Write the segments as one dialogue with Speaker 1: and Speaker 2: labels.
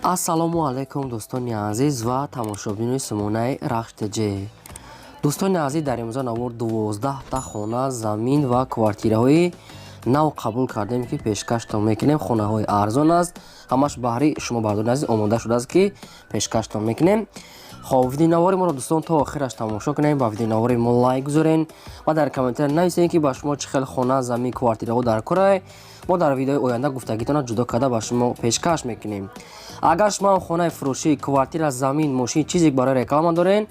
Speaker 1: Ассалому алайкум, дӯстони азиз ва тамошобинони сомонаи Рахш ТЖ. Дӯстони азиз, дар имрӯза навор 12та хона, замин ва квартираҳои нав қабул кардем, ки пешкаштон мекунем. Хонаҳои арзон аст, ҳамаш баҳри шумо, бардони азиз, омода шудааст, ки пешкаштон мекунем. Хоб, видеонавори моро, дӯстон, то охираш тамошо кунем, ба видеонавори мо лайк гузорен ва дар комментария нависем, ки ба шумо чӣ хел хона, замин, квартираҳо дар корае. Мо дар видеои оянда гуфтагитонро ҷудо карда ба шумо пешкаш мекунем. Агар шумо ҳам хонаи фурӯшӣ, квартира, замин, мошин, чизе барои реклама дорен,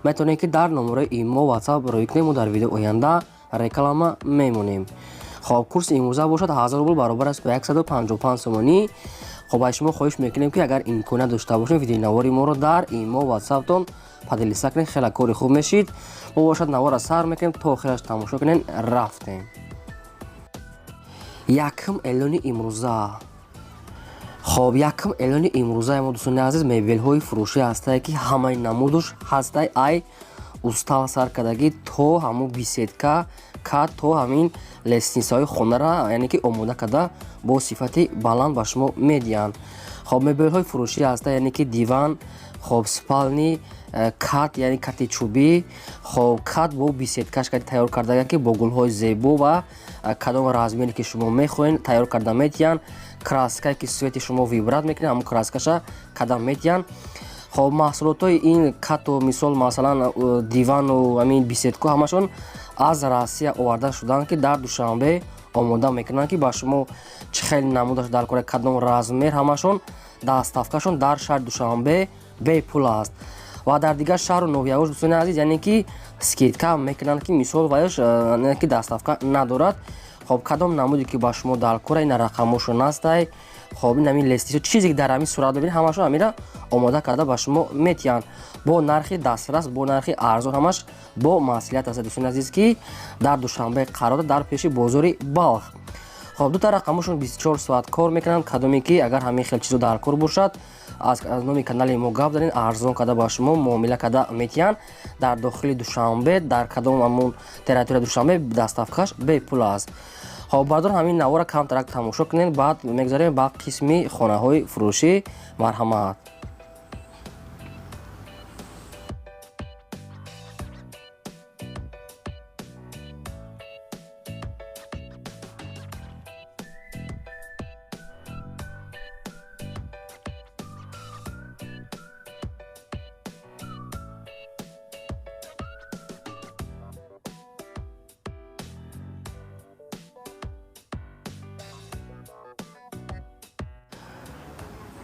Speaker 1: метавонед, ки дар номерои имо, ватсап рӯй кунем, мо дар видеои оянда реклама мемонем. Хоб, курси имрӯза бошад 1000 рубл, баробар аст ба 155 сомонӣ. Хоб, аз шумо хоҳиш мекунем, ки агар имконият дошта бошем, видеонавори моро дар имо, ватсаптон поделиться кунед, хеле кори хуб мешид. Мо бошад навора сар мекунем, то охираш тамошо кунем. Рафтем. Якум эълони имрӯза. Хоб, якум эълони имрӯзаи мо, дӯстони азиз, мебелҳои фурӯшӣ ҳастае, ки ҳамаи намудуш ҳастай, ай устал сар кардагӣ то ҳамун беседка ка то ҳамин лестницаҳои хонара, яъне ки омода карда бо сифати баланд ба шумо медиҳанд. Хоб, мебелҳои фурӯшӣ ҳаста, яъне ки диван, хоб, спальный, кат, яъне кати чӯбӣ, хоб, кат бо беседкаш кати тайёр кардага, ки бо гулҳои зебо ва кадом размере ки шумо мехоҳед, тайёр карда метиҳанд. Краскае ки цвети шумо выбрать мекунед, ҳамун краскаша карда метиҳанд. Хоб, маҳсулотҳои ин кату, мисол, масалан, дивану ҳамин беседку ҳамашон аз Россия оварда шуданд, ки дар Душанбе омода мекунанд, ки ба шумо чӣ хел намудаш дар кора, кадом размер, ҳамашон доставкашон дар шаҳри Душанбе бепул аст ва дар дигар шаҳру ноҳияҳош, дӯстони азиз, яъне ки скидка мекунанд, ки мисол ваяш ки доставка надорад. Хоб, кадом намуде ки ба шумо дар кора, ина рақамошон ҳастай. Хоб, ин ҳамин лестница, чизе ки дар ҳамин сурат бибинед, ҳамашон ҳамира омода карда ба шумо метиҳанд бо нархи дастрас, бо нархи арзон, ҳамаш бо маслиҳат аст, дӯстони азиз, ки дар Душанбе қарор дорад, дар пеши бозори Балх. Хоб, дута рақамошон 24 соат кор мекунанд. Кадоме ки агар ҳамин хел чизо дар кор бошад, аз номи канали мо гап занед, арзон карда ба шумо муомила карда метиҳанд. Дар дохили Душанбе, дар кадом ҳамун территорияи Душанбе доставкаш бепул аст. Хоб, бардор, ҳамин навора камтарак тамошо кунед, баъд мегузарем ба қисми хонаҳои фурӯшӣ. Марҳамат.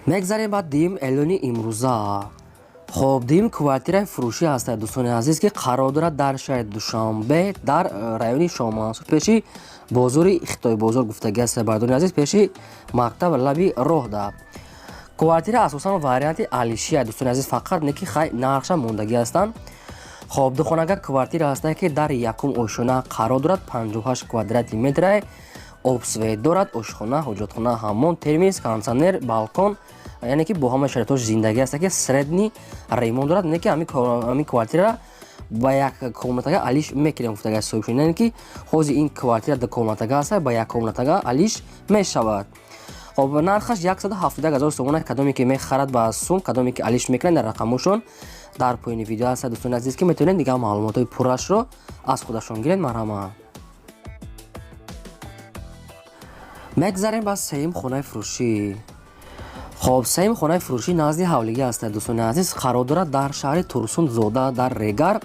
Speaker 1: Мегзарем ба дуюм эълони имрӯза. Хоб, дуюм квартираи фурӯшӣ ҳастад, дӯстони азиз, ки қарор дорад дар шаҳри Душанбе, дар райони Шоҳмансур, пеши бозори Хитойбозор гуфтагӣ аст, бардони азиз, пеши мактаб, лаби роҳда. Квартира асосан варианти алишия, дӯстони азиз, фақат не ки хай нархша мондагӣ ҳастанд. Хоб, духонага квартира ҳастае, ки дар якум ошёна қарор дорад, 58 квадрати метрае, об, свет дорад, ошхона, ҳоҷатхона, ҳаммом, термис, кондитсионер, балкон, яъне ки бо ҳамаи шароитҳош зиндагӣ аст, ки средний ремонт дорад. Не ки ҳамин квартира ба як комнатага алиш мекунем, гуфтага соҳибшон, яъне ки ҳозир ин квартира ду комнатага аст, ба як комнатага алиш мешавад. Хоб, нархаш 171 000 сомона. Кадоме ки мехарад ба сум, кадоме ки алиш мекунад, дар рақамошон дар поёни видео ҳаст, дӯстони азиз, ки метавонед дигар маълумотҳои пуррашро аз худашон гиред. Марҳамат. Мегзарем ба сеюм хонаи фурӯшӣ. Хоб, сеюм хонаи фурӯшӣ назди ҳавлигӣ ҳастад, дӯстони азиз, қарор дорад дар шаҳри Турсунзода, дар Регар,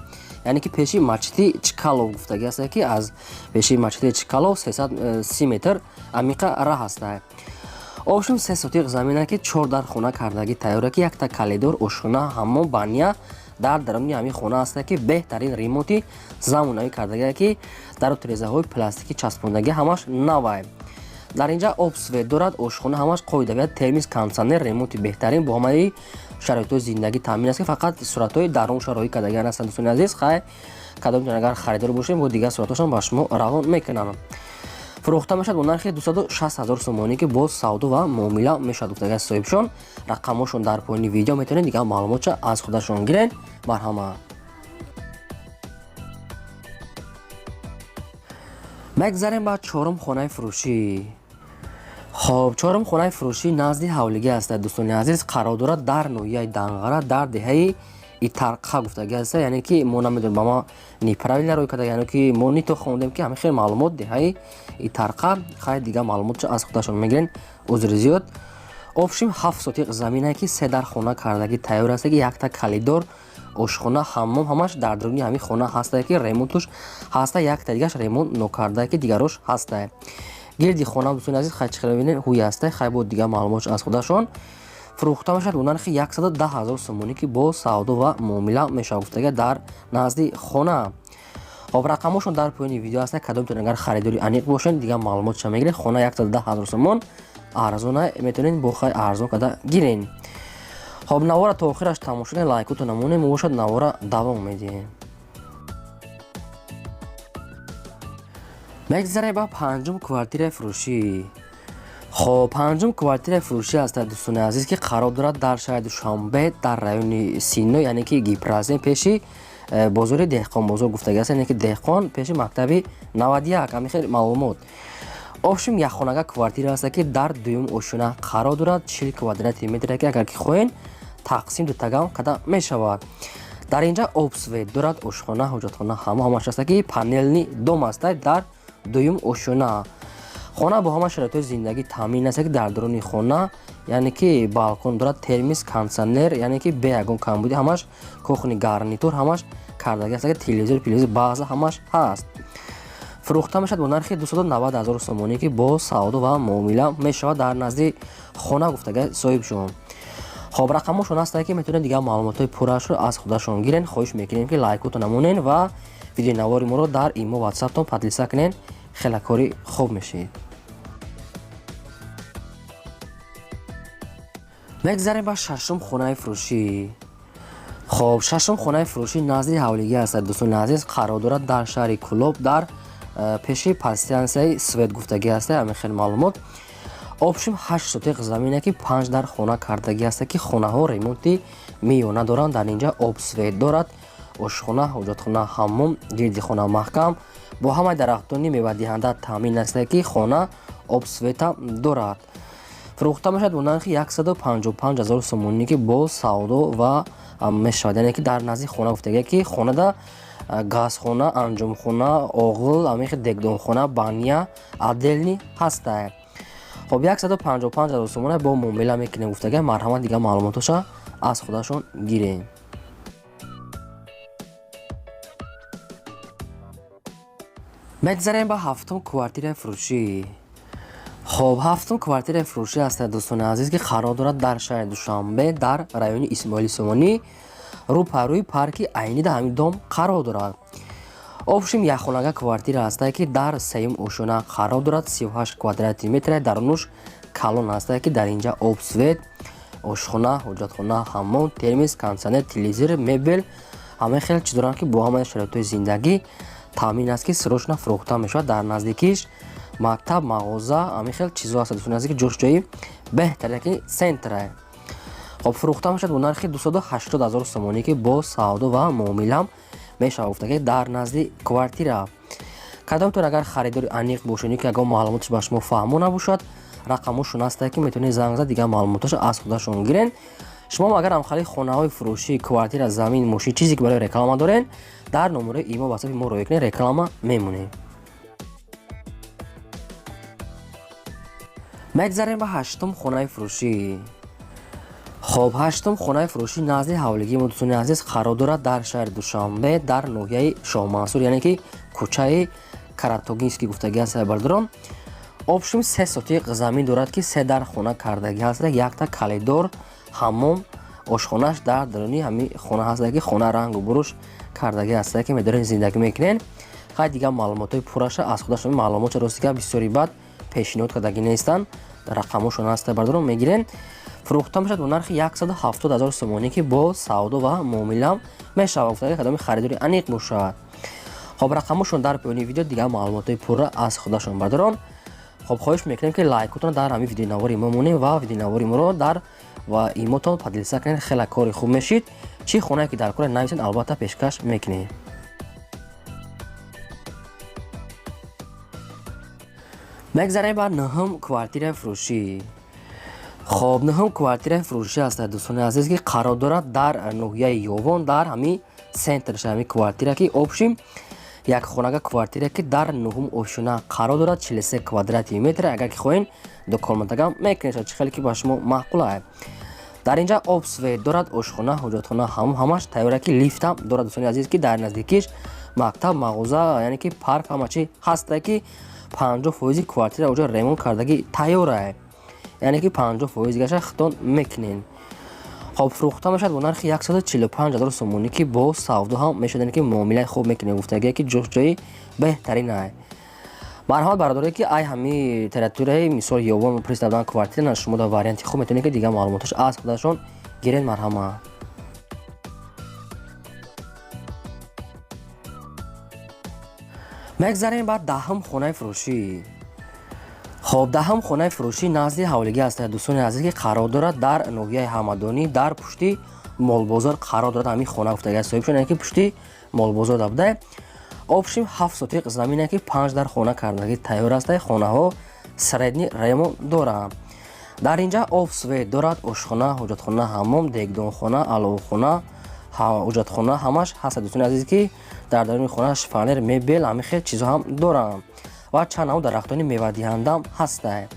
Speaker 1: яъне ки пеши масҷиди Чкалов гуфтагӣ аст, ки аз пеши масҷиди Чкалов 330 метр амиқа раҳ ҳастад. Общем, се сотиқ замина, ки чор дар хона кардагӣ тайёра, ки якта коридор, ошхона, ҳаммом, баня дар даруни ҳамин хона ҳаста, ки беҳтарин ремонти замонавӣ кардагия, ки дару тирезаҳои пластикӣ часпондагӣ, ҳамаш навай. Дар инҷа об, свет дорад, ошхона, ҳамаш қоидавият, термис, кондитсионер, ремонти беҳтарин, бо ҳамаи шароитҳои зиндагӣ таъмин аст, ки фақат суратҳои дарунша роҳӣ кардагиан ҳастанд, дӯстони азиз. Хай, кадомтон агар харидор бошем, бо дигар суратҳошам ба шумо равон мекунам. Фурӯхта мешавад бо нархи 260 ҳазор сомонӣ, ки боз савдо ва муомила мешавад, гуфтага соҳибшон. Рақамҳошон дар поёни видео, метавонед дигар маълумотша аз худашон гиред. Марҳамат. Мегзарем ба чорум хонаи фурӯшӣ. Хоб, чорум хонаи фурӯшӣ назди ҳавлигӣ аст, дӯстони азиз, қарор дорад дар ноҳияи Данғара, дар деҳаи Итарқа гуфтагӣ аст. Яъне ки мо намедонем, ба ма неправильно рӯй карда, яъне ки мо нито хондем, ки ҳамин хел маълумот, деҳаи Итарқа. Хай, дигар маълумотшо аз худашон мегирен, узри зиёд. Общим 7 сотиқ заминае, ки се дар хона кардагӣ тайёр аст, ки якта калидор, ошхона, ҳаммом ҳамаш дар даруни ҳамин хона ҳастае, ки ремонтуш ҳаста, якта дигаш ремонт нокардае, ки дигарош ҳастае. Гирди хона, дӯстони азиз, хай, чӣ хел бибинед, ҳуй ҳастае. Хай, бо дигар маълумотш аз худашон. Фурӯхта мешавад бо нархи 110 ҳазор сомонӣ, ки бо савдо ва муомила мешавад, гуфтага, дар назди хона. Хоб, рақамҳошон дар поёни видео ҳаста. Кадомтон агар харидори аниқ бошед, дигар маълумотша мегиред. Хона 110 ҳазор сомон, арзона, метавонед бо хай арзон карда гирен. Хоб, навора то охираш тамошо кунед, лайкото намонем, бошад, навора давом медиҳем. Мегзарем ба панҷум квартираи фурӯшӣ. Хоб, панҷум квартираи фурӯшӣ аст, дӯстони азиз, ки қарор дорад дар шаҳри Душанбе, дар райони Сино, яъне ки Гипрозем, пеши бозори Деҳқонбозор гуфтагӣ аст, яъне ки Деҳқон, пеши мактаби 91, ҳамин хел маълумот. Общим якхонага квартира аст, ки дар дуюм ошёна қарор дорад, 40 квадрати метре, ки агар ки хоҳед, тақсим дутагам карда мешавад. Дар инҷа об, свет дорад, ошхона, ҳоҷатхона ҳама ҳамаш аст, ки панельный дом аст дар дуюм ошёна. Хона бо ҳама шароитҳои зиндагӣ таъмин аст, ки дар даруни хона, яъне ки балкон дорад, термис, кондитсионер, яъне ки бе ягон камбудӣ ҳамаш, кухонный гарнитур ҳамаш кардагӣ аст, ки телевизор, пелевизор, база ҳамаш ҳаст. Фурӯхта мешавад бо нархи 290 ҳазор сомонӣ, ки бо савдо ва муомила мешавад, дар назди хона гуфтага соҳибшон. Хоб, рақамҳошон ҳастанд, ки метавонед дигар маълумотҳои пуррашро аз худашон гирен. Хоҳиш мекунем, ки лайкото намонен ва видеонавори моро дар имо, ватсаптон поделиться кунед, хеле кори хуб мешид. Мегзарем ба шашум хонаи фурӯшӣ. Хоб, шашум хонаи фурӯшӣ назди ҳавлигӣ аст, дӯстони азиз, қарор дорад дар шаҳри Кӯлоб, дар пеши подстанцияи свет гуфтагӣ аст, ҳамин хел маълумот. Общим 8 сотиқ замине, ки панҷ дар хона кардагӣ аст, ки хонаҳо ремонти миёна доранд. Дар инҷа об, свет дорад, ошхона, ҳоҷатхона, ҳаммом, гирди хона маҳкам, бо ҳамаи дарахтони мевадиҳанда таъмин аст, ки хона об, света дорад. Фурӯхта мешавад бо нархи 155 ҳазор сомонӣ, ки бо савдо ва мешавад, яъне ки дар назди хона гуфтагия, ки хонада газхона, анҷомхона, оғил, ҳамин дегдонхона, баня отдельный ҳастае. Хоб, 155 ҳазор сомона бо муомила мекунем гуфтагия. Марҳамат, дигар маълумотоша аз худашон гирем. Мегзарем ба ҳафтум квартираи фурӯшӣ. Хоб, ҳафтум квартираи фурӯшӣ аст, дӯстони азиз, ки қарор дорад дар шаҳри Душанбе, дар райони Исмоили Сомонӣ, рӯпарӯи парки Айнида ҳамин дом қарор дорад. Общим якхонага квартира ҳастае, ки дар сеюм ошёна қарор дорад, 38 квадрати метре, дарунуш калон ҳастае, ки дар инҷа об, свет, ошхона, ҳоҷатхона, ҳаммом, термис, кондитсионер, телевизор, мебел, ҳамаи хел чиз доранд, ки бо ҳамаи шароитҳои зиндагӣ таъмин аст, ки срочно фурӯхта мешавад. Дар наздикиш мактаб, мағоза, ҳамин хел чизҳо ҳастад, дӯстони азиз, ки ҷош ҷои беҳтаре, ки центрае. Хоб, фурӯхта мешавад бо нархи 280 ҳазор сомонӣ, ки бо савдо ва муомилам мешавад гуфта, ки дар назди квартира. Кадомтон агар харидори аниқ бошед, ки ягон маълумоташ ба шумо фаҳмо набошад, рақамҳошон ҳастае, ки метавонед занг зад, дигар маълумоташо аз худашон гирен. Шумо агар ҳамхали хонаҳои фурӯшӣ, квартира, замин, мошин, чизе ки барои реклама дорен, дар номерои имо, ватсапи мо роя кунед, реклама мемонем. Мегзарем ба ҳаштум хонаи фурӯшӣ. Хоб, ҳаштум хонаи фурӯшӣ назди ҳавлигии мо, дӯстони азиз, қарор дорад дар шаҳри Душанбе, дар ноҳияи Шоҳмансур, яъне ки кӯчаи Каратогинский гуфтагӣ аст, бардорон. Общим 3 сотиқ замин дорад, ки се дар хона кардагӣ ҳаст, якта калидор, ҳаммом, ошхонааш дар даруни ҳамин хона ҳаст, ки хона рангу буруш кардагӣ ҳаст, ки медорен зиндагӣ мекунен. Хай, дигар маълумотҳои пурраша аз худашон. Маълумотшо ростига бисёри бад пешниҳод кардагӣ нестанд, рақамҳошон ҳаста, бардорон, мегирен. Фурӯхта мешавад бо нархи 170 ҳазор сомонӣ, ки бо савдо ва муомила мешавад гуфта, кадоми харидори аниқ бошад. Хоб, рақамҳошон дар поёни видео, дигар маълумотҳои пурра аз худашон, бардорон. Хоб, хоҳиш мекунем, ки лайкотонро дар ҳамин видеонавори мо монем ва видеонавори моро дар ва имотон поделиться кунед, хеле кори хуб мешид. Чӣ хонае ки дар кора, нависед, албатта пешкаш мекунем. Мегзарем ба нӯҳум квартираи фурӯшӣ. Хоб, нӯҳум квартираи фурӯшӣ аст, дӯстони азиз, ки қарор дорад дар ноҳияи Ёвон, дар ҳамин центрш. Ҳамин квартира ки общем як хонага квартира, ки дар нӯҳум ошёна қарор дорад, 43 квадрати метр. Агар ки хоҳем, ду комнатагам мекунед, чӣ хеле ки ба шумо маъқул ай. Дар инҷа об, свет дорад, ошхона, ҳоҷатхона ҳамаш тайёра, ки лифтам дорад, дӯстони азиз, ки дар наздикиш мактаб, мағоза, яъне ки парк, ҳама чи ҳаста, ки 50% квартира оҷо ремонт кардагӣ тайёрае, яъне ки 50% гаша хитон мекунен. Хоб, фурӯхта мешавад бо нархи 145 ҳазор сомонӣ, ки бо савдо ҳам мешавад, яъне ки муомилаи хуб мекунем гуфтагие, ки ҷош ҷои беҳтарин ай. Марҳамат, бародаре, ки ай ҳами территорияи, мисол, Ёвон пристабдан квартира на шумо дар варианти хуб метавонед, ки дигар маълумоташ аз худашон гиред. Марҳамат. Мегзарем ба 10-ум хонаи фурӯшӣ. Хоб, 10-ум хонаи фурӯшӣ назди ҳавлигӣ аст, дӯстони азиз, ки қарор дорад дар ноҳияи Ҳамадонӣ, дар пушти молбозор қарор дорад ҳамин хона гуфтага соҳибшон, яъне ки пушти молбозор да буда. Общем, 7 сотиқ замине, ки панҷ дар хона кардагӣ тайёр аст, хонаҳо средний ремонт доранд. Дар инҷа об, свет дорад, ошхона, ҳоҷатхона, ҳаммом, дегдонхона, аловхона, ҳоҷатхона ҳамаш ҳаст, дӯстони азиз, ки дар даруни хона шифоньер, мебел, ҳамин хел чизҳо ҳам доранд ва чанд навъ дарахтони мевадиҳандаам ҳастанд.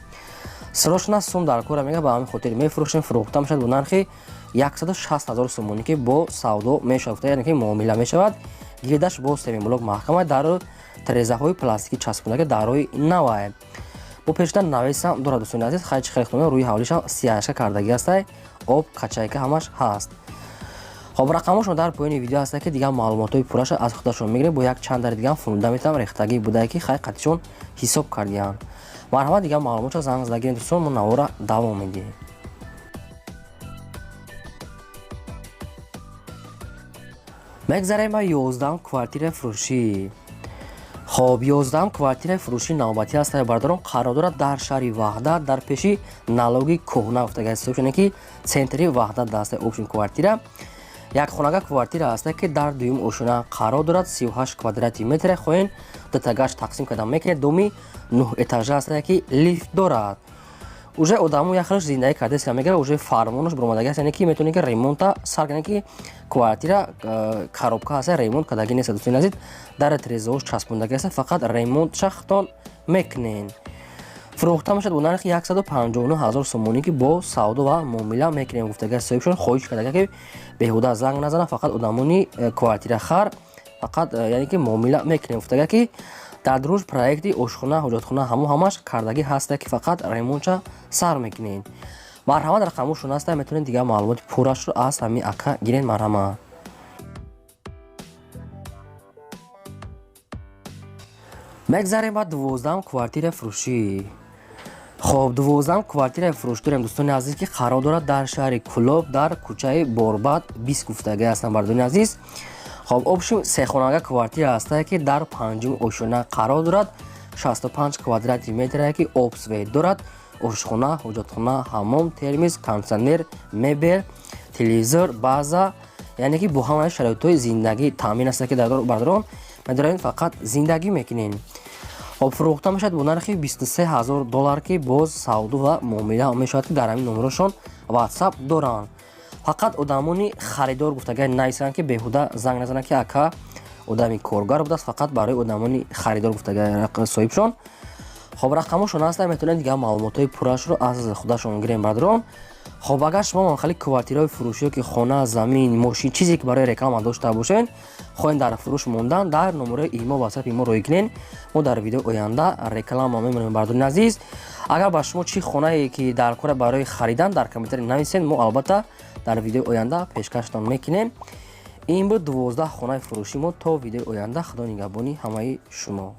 Speaker 1: Срочно сум дар кора мега, ба ҳамин хотир мефурӯшем. Фурӯхта мешавад бо нархи 160 ҳазор сомонӣ, ки бо савдо мешавад, яъне ки муомила мешавад. Гирдаш бо семенблок маҳкама, дару трезаҳои пластикӣ часпондаги, дарҳои навае, бо пешта навесам дорад, дӯстони азиз. Хайчи хеле рӯи ҳавлишам сияшка кардагӣ ҳастай, об, качайка ҳамаш ҳаст. Хоб, рақамошон дар поёни видео ҳаста, ки дигар маълумотҳои пурраша аз худашон мегирем. Бо як чанд дари дигар фундаментам рехтагӣ будае, ки хай қатишон ҳисоб кардиянд. Марҳамат, дигар маълумотшо занг зада гирем, дӯстон. Мо навора давом медиҳем. Мегзарем ба 11-ум квартираи фурӯшӣ. Хоб, 11-ум квартираи фурӯшӣ навбатӣ аст, бародарон, қарор дорад дар шаҳри Ваҳдат, дар пеши налоги кӯҳна гуфтага ҳисоб, ки центри Ваҳдат даста. Общем, квартира як хонага квартира аст, ки дар дуюм ошёна қарор дорад, 38 квадрати метре. Хоҳен, дутагаш тақсим карда мекунед. Доми нӯҳ этажа аст, ки лифт дорад. Уже одамо як хелаш зиндагӣ кардааст, мегара, уже фармонаш баромадаги аст, яъне ки метавонед, ки ремонта сар кунед, ки квартира коробка ҳаст, ремонт кардагӣ нест, дӯстони азиз, дар трезаош часпондагӣ аст, фақат ремонт шахтон мекунед. Фурӯхта мешавад бо нархи 159 ҳазор сомонӣ, ки бо савдо ва муомила мекунем гуфтага. Соҳибшон хоҳиш кардага, ки беҳуда занг назанад, фақат одамони квартирахар фақат, яъне ки муомила мекунем гуфтага, ки дар дуруш проекти ошхона, ҳоҷатхона ҳамо ҳамаш кардагӣ ҳаста, ки фақат ремонтша сар мекунед. Марҳамат, рақамошон ҳаста, метавонед дигар маълумоти пуррашро аз ҳамин ака гиред. Марҳамат. Мегзарем ба 12-ум квартираи фурӯшӣ. Хоб, 12-ум квартираи фурӯш дорем, дӯстони азиз, ки қарор дорад дар шаҳри Кӯлоб, дар кӯчаи Борбад 20 гуфтагӣ ҳастанд, бардони азиз. Хоб, общем, сехонага квартира ҳастае, ки дар панҷум ошёна қарор дорад, 65 квадрати метрае, ки об, свет дорад, ошхона, ҳоҷатхона, ҳаммом, термис, кондитсионер, мебел, телевизор, база, яъне ки бо ҳамаи шароитҳои зиндагӣ таъмин аст, ки бародарон медоред, фақат зиндагӣ мекунед. Хоб, фурӯхта мешавад бо нархи 23 ҳазор доллар, ки боз савдо ва муомила мешавад, ки дар ҳамин номерошон ватсап доранд. Фақат одамони харидор гуфтагар нависанд, ки беҳуда занг назананд, ки ака одами коргар будааст. Фақат барои одамони харидор гуфтагар соҳибшон. Хоб, рақамошон ҳаста, метавонед дигар маълумотҳои пуррашро аз худашон гирем, бародарон. Хоб, агар шумо хеле квартираҳои фурӯшиё, ки хона, замин, мошин, чизе ки барои реклама дошта бошед, хоҳем дар фурӯш мондан, дар номерои имо, ватсапи мо рӯй кунед, мо дар видеои оянда реклама мемонем. Бародарони азиз, агар ба шумо чӣ хонае ки дар кора барои харидан, дар комментари нависед, мо албатта дар видеои оянда пешкаштон мекунем. Ин буд 12 хонаи фурӯши мо. То видеои оянда, худо нигаҳбони ҳамаи шумо.